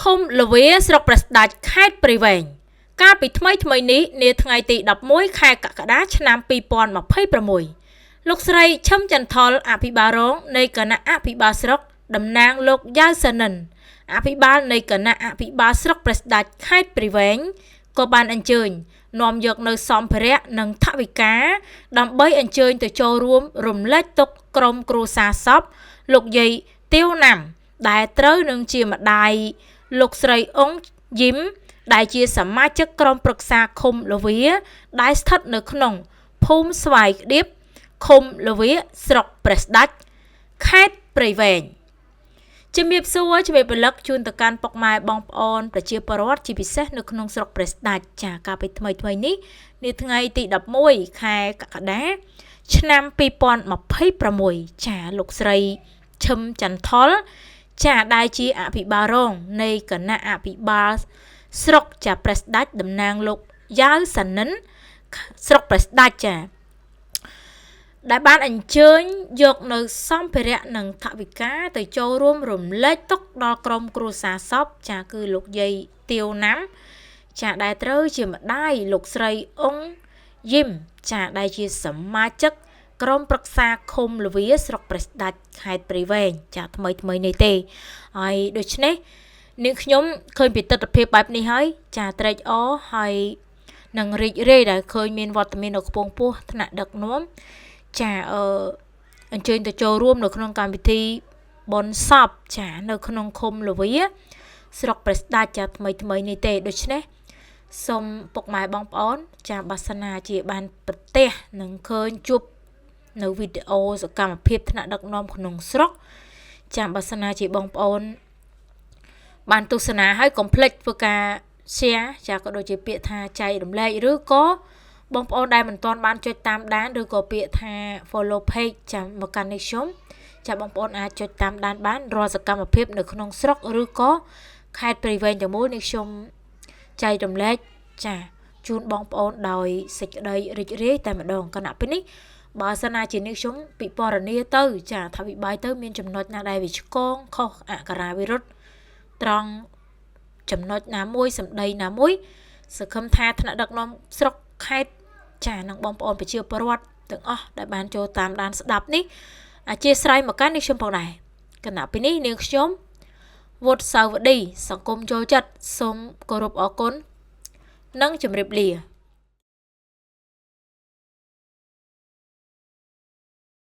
ឃុំល្វាស្រុកព្រះស្ដេចខេត្តព្រៃវែងកាលពីថ្មីថ្មីនេះនាថ្ងៃទី11ខែកក្កដាឆ្នាំ2026លោកស្រីឈឹមចន្ទថុលអភិបាលរងនៃគណៈអភិបាលស្រុកតំណាងលោកយ៉ាវសានិនអភិបាលនៃគណៈអភិបាលស្រុកព្រះស្ដេចខេត្តព្រៃវែងក៏បានអញ្ជើញនាំយកនៅសម្ភារៈនិងថវិកាដើម្បីអញ្ជើញទៅចូលរួមរំលែកទុក្ខក្រុមគ្រួសារសពលោកយាយទាវណាំដែលត្រូវនឹងជាម្ដាយលោកស្រីអ៊ុងយឹមដែលជាសមាជិកក្រុមប្រឹក្សាឃុំល្វាដែលស្ថិតនៅក្នុងភូមិស្វាយក្ដៀបឃុំល្វាស្រុកព្រះស្ដេចខេត្តព្រៃវែងជំរាបសួរជំរាបពលឹកជូនទៅកាន់ពុកម៉ែបងប្អូនប្រជាពលរដ្ឋជាពិសេសនៅក្នុងស្រុកព្រះស្ដេចចាកាលពីថ្មីថ្មីនេះនាថ្ងៃទី11ខែកក្កដាឆ្នាំ2026ចាលោកស្រីឈឹមចន្ទថុលចាដែលជាអភិបាលរងនៃគណៈអភិបាលស្រុកចាព្រះស្ដេចតំណាងលោកយ៉ាវសានិនស្រុកព្រះស្ដេចចាដែលបានអញ្ជើញយកនៅសម្ភារៈនិងថវិកាទៅចូលរួមរំលែកទុក្ខដល់ក្រុមគ្រួសារសពចាគឺលោកយាយទាវណាំចាដែលត្រូវជាម្ដាយលោកស្រីអ៊ុងយឹមចាដែលជាសមាជិកក្រុមប្រឹក្សាឃុំល្វាស្រុកព្រះស្ដេចខេត្តព្រៃវែងចាថ្មីថ្មីនេះទេហើយដូច្នេះនាងខ្ញុំឃើញពីទិដ្ឋភាពបែបនេះហើយចាត្រេកអរហើយនឹងរីករាយដែលឃើញមានវត្តមាននៅខ្ពង់ពោះថ្នាក់ដឹកនាំចាអញ្ជើញទៅចូលរួមនៅក្នុងកម្មវិធីបុណ្យសពចានៅក្នុងឃុំល្វាស្រុកព្រះស្ដេចចាថ្មីថ្មីនេះទេដូច្នេះសូមពុកម៉ែបងប្អូនចាបើសិនណាជាបានប្រទះនឹងឃើញជួបនៅវីដេអូសកម្មភាពថ្នាក់ដឹកនាំក្នុងស្រុកចាបើសិនណាជាបងប្អូនបានទស្សនាហើយកុំភ្លេចធ្វើការ share ចាក៏ដូចជាពាក្យថាចែករំលែកឬក៏បងប្អូនដែលមិនទាន់បានចុចតាមដានឬក៏ពាក្យថា follow page ចាមកកាន់នេះខ្ញុំចាបងប្អូនអាចចុចតាមដានបានរាល់សកម្មភាពនៅក្នុងស្រុកឬក៏ខេត្តព្រៃវែងទាំងមូលនេះខ្ញុំចែករំលែកចាជូនបងប្អូនដោយសេចក្តីរីករាយតែម្ដងគណៈពេលនេះបើសិនណាជានេះខ្ញុំពិពណ៌នាទៅចាថាវិបាយទៅមានចំណុចណាដែលវាឆ្កងខុសអក្ខរាវិរុទ្ធត្រង់ចំណុចណាមួយសម្ដីណាមួយសង្ឃឹមថាថ្នាក់ដឹកនាំស្រុកខេត្តចានិងបងប្អូនប្រជាពលរដ្ឋទាំងអស់ដែលបានចូលតាមដានស្ដាប់នេះអធិស្ឋានមកកាន់នេះខ្ញុំផងដែរគណៈពេលនេះនាងខ្ញុំវុទ្ធសាវឌីសង្គមចូលចិត្តសូមគោរពអរគុណនិងជម្រាបលា។